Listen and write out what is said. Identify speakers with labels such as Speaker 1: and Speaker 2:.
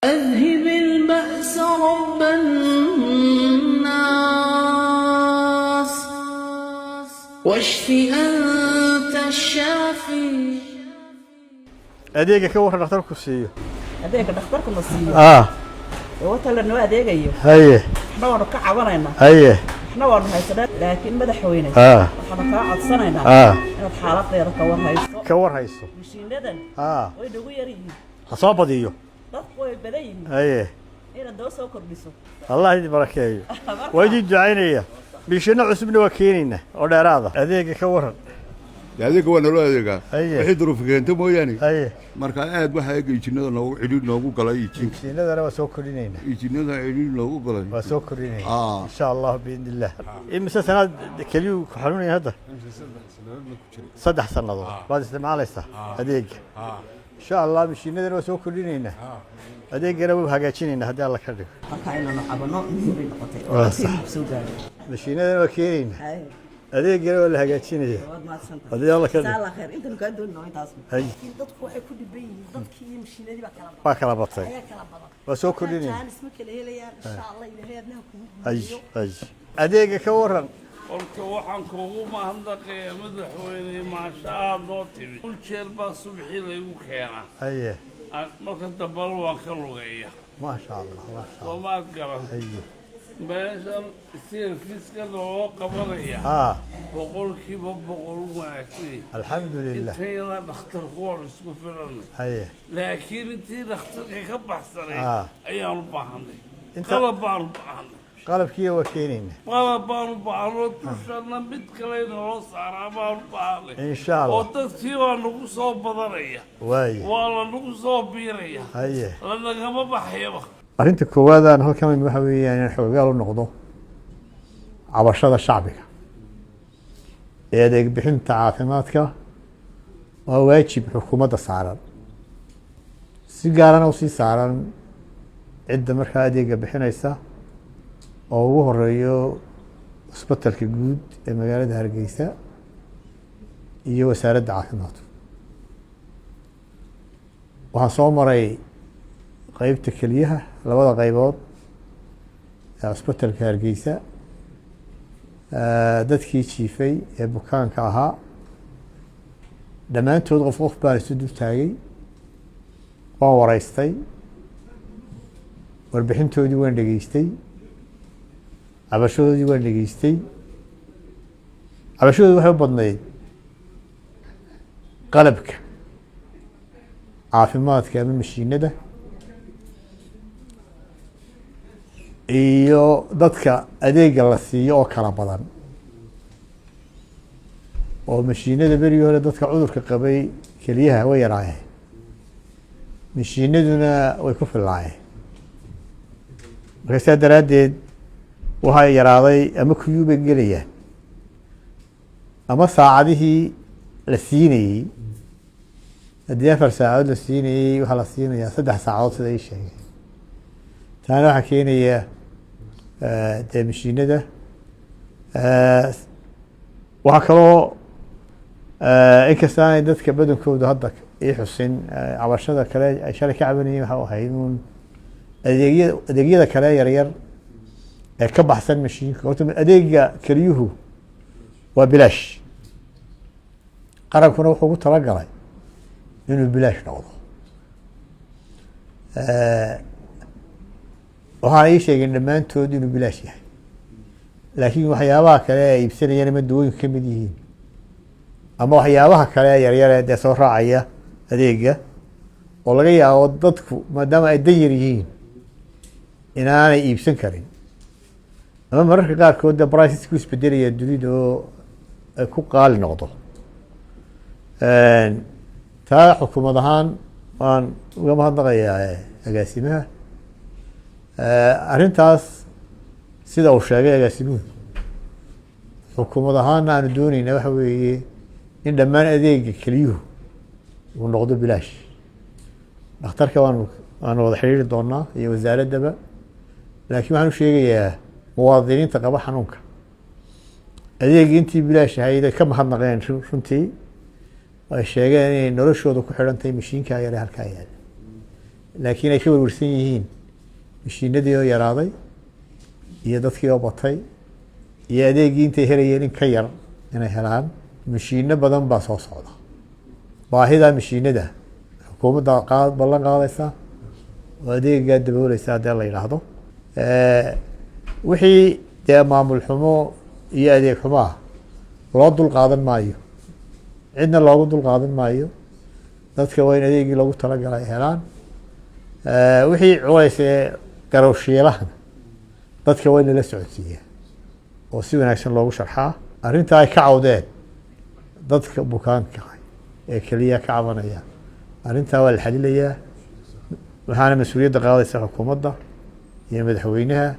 Speaker 1: أذهب البأس رب الناس واشف أنت الشافي.
Speaker 2: Adeega ka warran dhakhtarku siiyo?
Speaker 3: Adeega dhakhtarku na siiyo ee wata lanoo adeegayo, waxna waanu ka cabanaynaa, waxna waanu haysanaa, laakiin madaxweyne, waxaanu kaa codsanaynaa inaad xaaladeeda ka war hayso.
Speaker 2: Ka war hayso.
Speaker 3: Mashiinadan way nagu yar yihiin.
Speaker 2: Ha soo badiyo.
Speaker 3: Dadku way badan yihiin. Inaad noo soo kordhiso.
Speaker 2: Allah idin barakeeyo, waa idin ducaynaya. Mishiinno cusubna waa keenayna oo dheeraada. Adeega ka warran?
Speaker 4: Dee adeega waa naloo adeegaa, wixii duruuf keento mooyaane. Marka aad waxaa eega injinada noogu cidhiidh noogu galay injinka.
Speaker 2: Mishiinadana waa soo kordhinaynaa.
Speaker 4: Injinada cidhiidh noogu galay.
Speaker 2: Waa soo kordhinayna, insha Allahu biidni illah. Imise sanaad keliyuu ku xanuunaya hadda? 3 sannadood baad isticmaalaysaa adeega. Insha Allah mishiinadana waa soo kordhinaynaa, adeegana waa hagaajinaynaa haddii Alla ka dhigo.
Speaker 3: Marka inaanu cabano muhiim bay noqotay oo
Speaker 2: Waa
Speaker 3: dadkii
Speaker 2: sax.
Speaker 3: soo gaadhay.
Speaker 2: Mishiinadana waa keenaynaa, adeegana waa la hagaajinaya
Speaker 3: Waad mahadsantahay.
Speaker 2: haddii Alla ka dhigo.
Speaker 3: Insha Allah khayr, intanu kaa doonino intaas.
Speaker 5: Dadku waxay ku dhiban yihiin dadkii iyo mashiinadii baa kala badan.
Speaker 2: Waa kala batay.
Speaker 5: Ayaa kala badan.
Speaker 2: Waa soo kordhinayna.
Speaker 5: Jaanis ma kala helayaan. Insha Allah Ilaahay adnaha kugu
Speaker 2: Ay
Speaker 5: guuleeyo.
Speaker 2: Ay, adeega ka waran?
Speaker 6: Horta waxaan kuugu mahadnaqayaa, madaxweyne, maasha aad noo timid. Wheelchair baa subaxii laygu keenaa. Marka dambana waan ka lugeeya.
Speaker 2: Maasha Allah, maasha Allah.
Speaker 6: Soomaad garan? Meeshan service-ka looga qabanaya 100% wanaagsan.
Speaker 2: Alxamdu lilah.
Speaker 6: Intayada dhakhtarku waan isku filanay, laakiin intii dhakhtarka ka baxsanay ayaan u baahanay. Qalab baan u baahanay.
Speaker 2: Qalabkiiya waa keenayna.
Speaker 6: Qalab baan u baahanoo dushana mid kale naloo saaraa baan u baahanay.
Speaker 2: Insha
Speaker 6: Oo
Speaker 2: Allah.
Speaker 6: dadkii baa nagu soo badanaya. Waa la nagu soo biiraya. Lanagama baxayaba.
Speaker 2: Arrinta koowaadaan halkan waxa weeyaan inaan xoogaal u noqdo cabashada shacbiga ee adeeg bixinta caafimaadka. Waa waajib xukuumadda saaran, si gaarana usii saaran cidda markaa adeega bixinaysa, oo ugu horeeyo cusbitalka guud ee magaalada Hargeysa iyo wasaaradda caafimaadku. Waxaan soo maray qeybta keliyaha, labada qeybood ee cusbitalka Hargeysa. Dadkii jiifay ee bukaanka ahaa dhammaantood qof qof baan isu dul taagay, waan wareystay, warbixintoodii waan dhegeystay, cabashadoodii waan dhegeystay. Cabashadoodu waxay u badnayd qalabka caafimaadka ama mashiinada iyo dadka adeega la siiyo oo kala badan, oo mashiinada berigii hore dadka cudurka qabay keliyaha way yaraayeen, mashiinaduna way ku fillaayeen. Marka saa daraaddeed waxaa yaraaday ama queue bay gelayaan ama saacadihii la siinayey. Haddii 4 saacadood la siinayey, waxaa la siinayaa 3 saacadood, sida ii sheegay. Taana waxaa keenaya dee mashiinada. Waxaa kaloo, inkasta aanay dadka badankoodu hadda ii xusin, cabashada kale ay shalay ka cabanayeen waxa ahayd uun adeegyada kale yaryar ee ka baxsan mashiinka. Horta adeega keliyuhu waa bilaash, qarankuna wuxuu ugu talagalay inuu bilaash noqdo. Waxaan ii sheegeen dhammaantood inuu bilaash yahay, laakiin waxyaabaha kale ay iibsanayaan ama dawooyinku ka mid yihiin ama waxyaabaha kale yaryar ee dee soo raacaya adeega, oo laga yaabo dadku maadaama ay dan yar yihiin inaanay iibsan karin, ama mararka qaarkood dee prices ku isbedelaya dunida oo ay ku qaali noqdo. Taa xukuumad ahaan waan uga mahadnaqayaa agaasimaha arrintaas. Sida uu sheegay agaasimuhu, xukuumad ahaana aanu dooneyna waxa weeye in dhammaan adeega keliyuhu uu noqdo bilaash. Dhakhtarka waanu wada xiriiri doonaa iyo wasaaraddaba, laakiin waxaan u sheegayaa muwaadiniinta qaba xanuunka adeegii intii bilaash ahayd ay ka mahadnaqeen. Runtii ay sheegeen inay noloshooda ku xidhan tahay mashiinka yare halkaa yaala. Laakiin ay ka werwersan yihiin mashiinadii oo yaraaday iyo dadkii oo batay iyo adeegii intay helayeen in ka yar inay helaan. Mashiino badan baa soo socda. Baahida mashiinada xukuumadda ballan qaadaysa oo adeegaa dabooleysa haddii la yidhaahdo. Wixii dee maamul xumo iyo adeeg xumo ah loo dul qaadan maayo, cidna loogu dul qaadan maayo. Dadka waa in adeegii loogu talagalay ay helaan. Wixii culays ee garowshiilahana dadka waa in lala socodsiiyaa oo si wanaagsan loogu sharxaa. Arrinta ay ka cawdeen dadka bukaanka ee keliya ka cabanaya, arrintaa waa la xalilayaa, waxaana mas-uuliyadda qaadaysa xukuumadda iyo madaxweynaha.